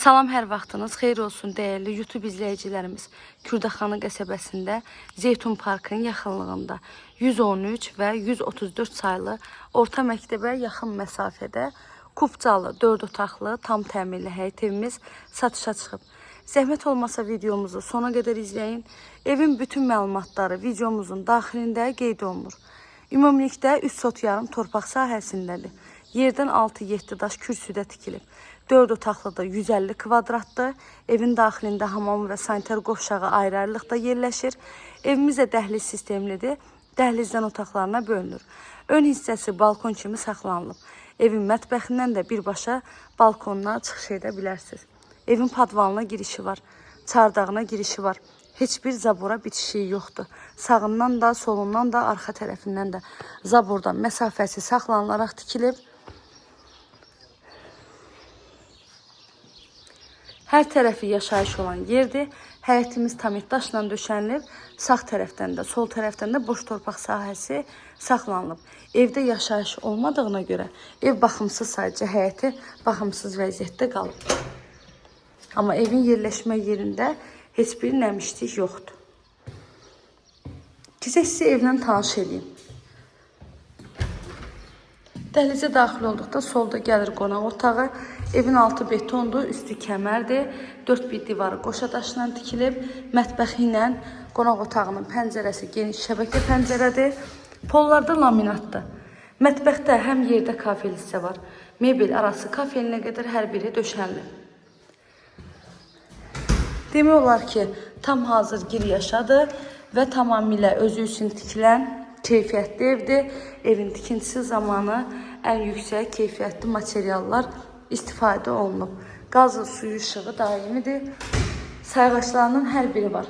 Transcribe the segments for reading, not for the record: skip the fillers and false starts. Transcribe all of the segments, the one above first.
Salam, hər vaxtınız xeyir olsun dəyərli YouTube izləyicilərimiz. Kürdəxanı qəsəbəsində Zeytun Parkının yaxınlığında 113 və 134 saylı orta məktəbə yaxın məsafədə Kupçalı 4 otaqlı tam təmirli həyət evimiz satışa çıxıb. Zəhmət olmasa videomuzu sona qədər izləyin. Evin bütün məlumatları videomuzun daxilində qeyd olunur. Ümumilikdə 3 sot yarım torpaq sahəsindədir. Yerdən 6-7 daş kürsüdə tikilib. 4 otaqlı da 150 kvadratdır. Evin daxilində hamam və sanitar qovşağı ayrı-ayrılıqda yerləşir. Evimiz də dəhliz sistemlidir. Dəhlizdən otaqlarına bölünür. Ön hissəsi balkon kimi saxlanılıb. Evin mətbəxindən də birbaşa balkonuna çıxış edə bilərsiniz. Evin padvalına girişi var. Çardağına girişi var. Heç bir zabora bitişiyi yoxdur. Sağından da, solundan da, arxa tərəfindən də zabordan məsafəsi saxlanılaraq tikilib. Hər tərəfi yaşayış olan yerdir. Həyətimiz tam daşla döşənilib. Sağ tərəfdən də, sol tərəfdən də boş torpaq sahəsi saxlanılıb. Evdə yaşayış olmadığına görə ev baxımsız, sadəcə həyəti baxımsız vəziyyətdə qalıb. Amma evin yerləşmə yerində heç bir nəmişlik yoxdur. Keçək sizi evlə tanış edeyim. Dəhlizə daxil olduqda solda gəlir qonaq otağı. Evin altı betondur, üstü kəmərdir. Dörd bir divarı qoşa daşla tikilib. Mətbəxi ilə qonaq otağının pəncərəsi geniş şəbəkə pəncərədir. Pollarda laminatdır. Mətbəxdə həm yerdə kafel hissə var. Mebel arası kafelinə qədər hər biri döşənilib. Demək olar ki, tam hazır gir yaşadı və tamamilə özü üçün tikilən keyfiyyətli evdir. Evin tikintisi zamanı ən yüksək keyfiyyətli materiallar istifadə olunub. Qazı, suyu, işığı daimidir. Sayğaçlarının hər biri var.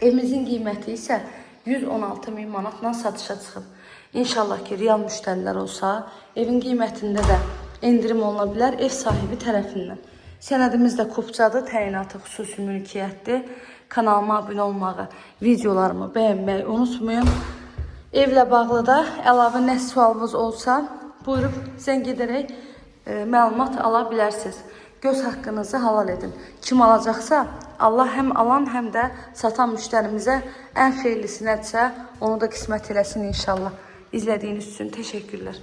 Evimizin qiyməti isə 116 min manatla satışa çıxıb. İnşallah ki, real müştərilər olsa, evin qiymətində də endirim oluna bilər ev sahibi tərəfindən. Sənədimiz də kupçadır, təyinatı xüsusi mülkiyyətdir. Kanalıma abunə olmağı, videolarımı bəyənməyi unutmayın. Evlə bağlı da əlavə nə sualınız olsa, buyurub zəng edərək məlumat ala bilərsiniz. Göz haqqınızı halal edin. Kim alacaqsa, Allah həm alan, həm də satan müştərimizə ən xeyirlisi nədirsə, onu da qismət eləsin inşallah. İzlədiyiniz üçün təşəkkürlər.